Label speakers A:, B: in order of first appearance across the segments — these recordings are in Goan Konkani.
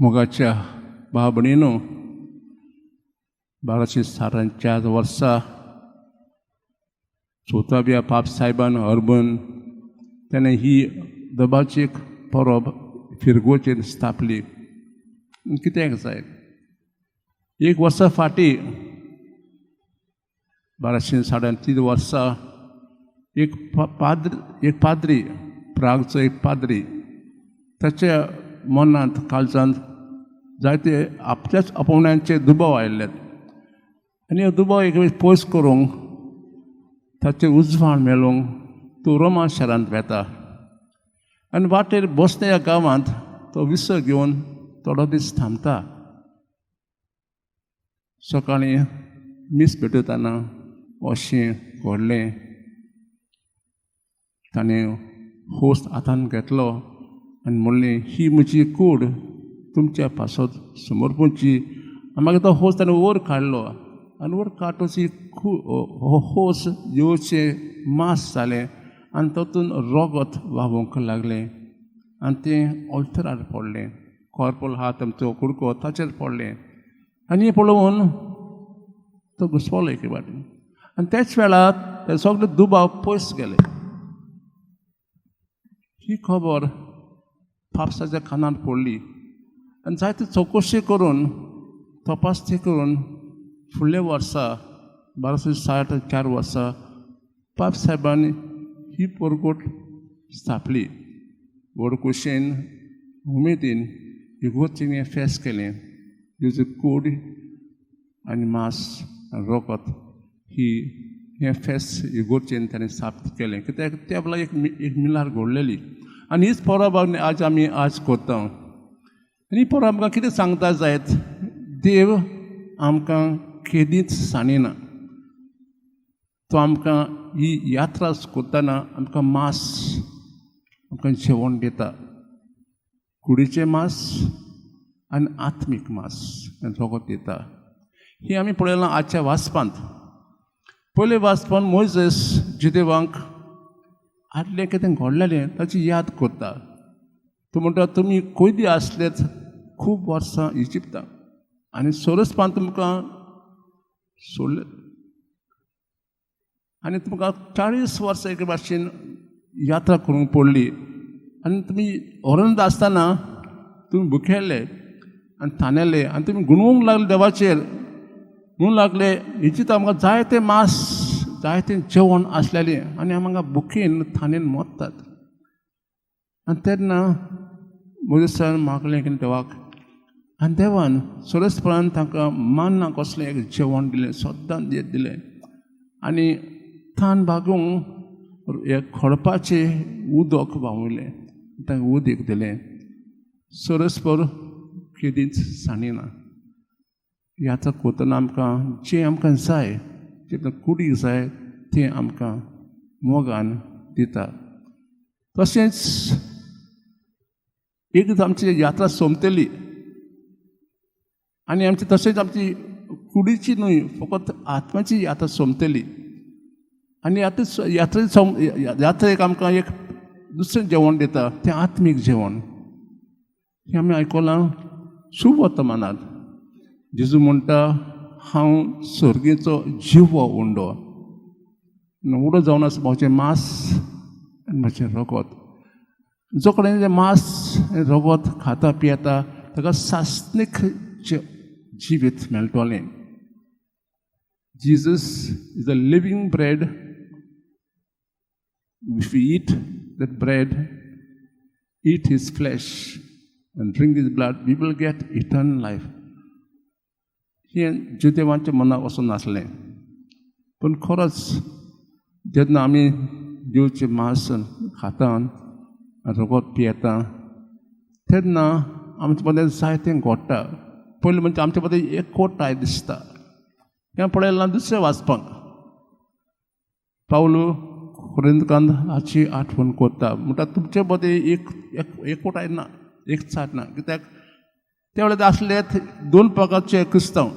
A: मोगाच्या भाव भयणीनो, 1264 वर्सां चवथ्या पाप साहेबान अर्बन ताणें ही दबाची एक परब फिरगोचेर स्थापली. कित्याक जाय, एक वर्सा फाटीं 1203 वर्सां एक पाद्र, एक पाद्री, प्रागचो एक पाद्री, ताच्या मनांत काळजांत जायते आपल्याच आपोवण्यांचे दुबाव आयिल्ले आनी हो दुबाव एक वेळ पयस करूंक, ताचें उजवाड मेळूंक तो रोमा शारांत वेता आनी वाटेर बोस्ने ह्या गांवांत तो विसव घेवन थोडो दीस थांबता. सकाळीं मीस भेटयतना अशें घडलें. ताणें होस्त हातान घेतलो आनी म्हणलें, ही म्हजी कूड तुमच्या पासत समर्पूची. आनी मागीर तो होस्त ताणें वयर काडलो आनी वयर काडटच ही हो होस येवचें मास जालें आनी तातूंत रगत व्हांवूंक लागलें आनी तें ऑल्तरार पडलें. कॉर्पोल आहा तेमचो कुडको, ताचेर पडलें आनी हें पळोवन तो घुसपलो एके वाटेन आनी त्याच वेळार ते सगळे दुबाव पयस गेले. ही खबर पापसाच्या कानार पडली आनी जायती चवकशी करून, तपासणी करून फुडल्या वर्सा 1264 वर्सा पाप साहेबांनी ही परगोट स्थापली. व्हड खोशयेन, उमेदीन इगोर्जेन हें फेस्त केलें. जेजू कूड आनी मास आनी रोगत ही हें फेस्त इगोर्जेन ताणें स्थापीत केलें, कित्याक त्या वेळार एक एक मिलार घडलेली आनी हीच परब आज आमी आज करता. आनी ही परब आमकां कितें सांगता जायत, देव आमकां केदींच सांडिना. तो आमकां ही यात्रा करतना आमकां मास, आमकां जेवण दिता, कुडीचें मास आनी आत्मीक मास आनी रगत दिता. ही आमी पळयलां आजच्या वाचपांत. पयले वाचपान मोयजेस जुदेवांक आदलें कितें घडलेलें ताची याद करता. तो म्हणटा, तुमी कैदी आसलेच खूब वर्सां इजिप्ताक आनी सोरसपान तुमकां सोडले आनी तुमकां 40 वर्सां एके भाशेन यात्रा करूंक पडली आनी तुमी अरंद आसतना तुमी भुकेले आनी तानेले आनी तुमी गुणवूंक लागले देवाचेर. म्हणूंक लागले, इजिप्त आमकां जायते मास, जायतें जेवण आसलेलें आनी आमी हांगा भुकेन तानेन मरतात. आनी तेन्ना मोयजेसान मागलें कितें देवाक आनी देवान सोरसपणान तांकां मान्ना कसलें एक जेवण दिलें, सद्दां दिलें आनी तान भागूंक एक खडपाचें उदक व्हांवयलें, तांकां उदीक दिलें. सोरसपर केदींच सांडिना. यात्रा करतना आमकां जें आमकां जाय, जें कुडीक जाय, तें आमकां मोगान दिता. तशेंच एक आमची यात्रा सोंपतली आनी आमची तशेंच आमची कुडीची न्हय, फकत आत्म्याची यात्रा सोंपतली आनी आतां यात्रे यात्रेक आमकां एक दुसरें जेवण दिता, तें आत्मीक जेवण. हें आमी आयकलां शुभवर्तमानात. जेजू म्हणटा, हांव सर्गीचो जिवो उंडो, उडो जावन आसा म्हजें मास आनी म्हजें रगत. जो कडेन मास आनी रगत खाता पियेता ताका सासणीक जिवीत मेळटलें. Jesus is a living bread. If we eat that bread, eat his flesh and drink his blood, we will get eternal life. हें जुदेवांच्या मनाक वचून नासलें, पूण खरोच जेन्ना आमी देवचें मांस खाता, रगत पियेता, तेन्ना आमचे मदें जायतें घडटा. पयलीं म्हणजे आमचे मदें एकवटाय दिसता. हें पळयलां दुसऱ्या वाचपाक. पावलू कोरिंतकांत हाची आठवण करता, म्हणटा, तुमचे मदें एक एकवटाय ना, एकचार ना. कित्याक त्या वेळार आसले दोन प्रकारचे क्रिस्तांव.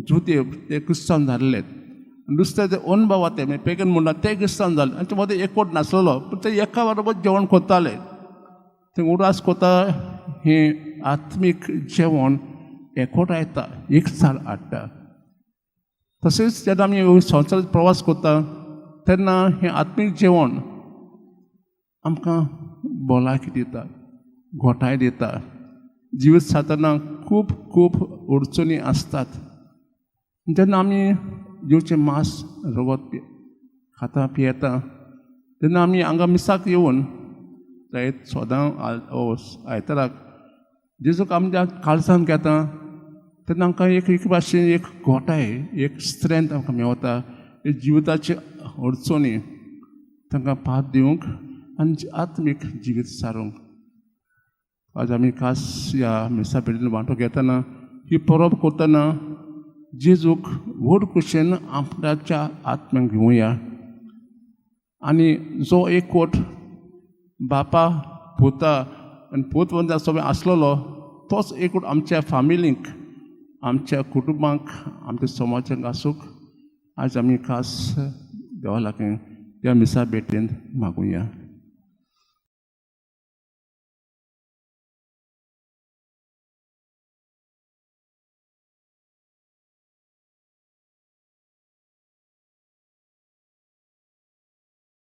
A: जुदेव ते क्रिस्तांव जाल्ले, दुसरे ते अनभावा, ते म्हणजे पेगन म्हणटा, ते क्रिस्तांव जाले. आमचे मदें एकवट नासलेलो, पूण ते एका बरोबर जेवण करताले. ते उडास करता हें आत्मीक जेवण एकवटायता, एकचार हाडटा. तशेंच जेन्ना आमी संवसारांत प्रवास करता तेन्ना हें आत्मीक जेवण आमकां भलायकी दिता, घोटाय दिता. जिवीत साधना खूब खूब अडचणी आसतात. जेन्ना आमी जेवचें मांस रगत खाता पियेता तेन्ना आमी हांगा मिसाक येवन जायत सदां आयताराक जेजूक आमच्या काळजान घेता तेन्ना आमकां एक एक भाशेन एक घोटाय, एक स्ट्रेंथ आमकां मेवता जिविताचे अडचणी तांकां पात दिवंक आनी आत्मीक जिवीत सारूंक. आज आमी खास ह्या मिसा भेटीन वांटो घेतना, ही परब करतना जेजूक व्हड खोशयेन आपणाच्या आत्म्याक घेवया आनी जो एकवट बापा पुता आनी पूत वंदा सगळें आसलेलो तोच एकवट आमच्या फामिलींक, आमच्या कुटुंबांक, आमच्या समाजाक आसूंक आज आमी खास देवा लागीं ह्या मिसा भेटेन मागुया.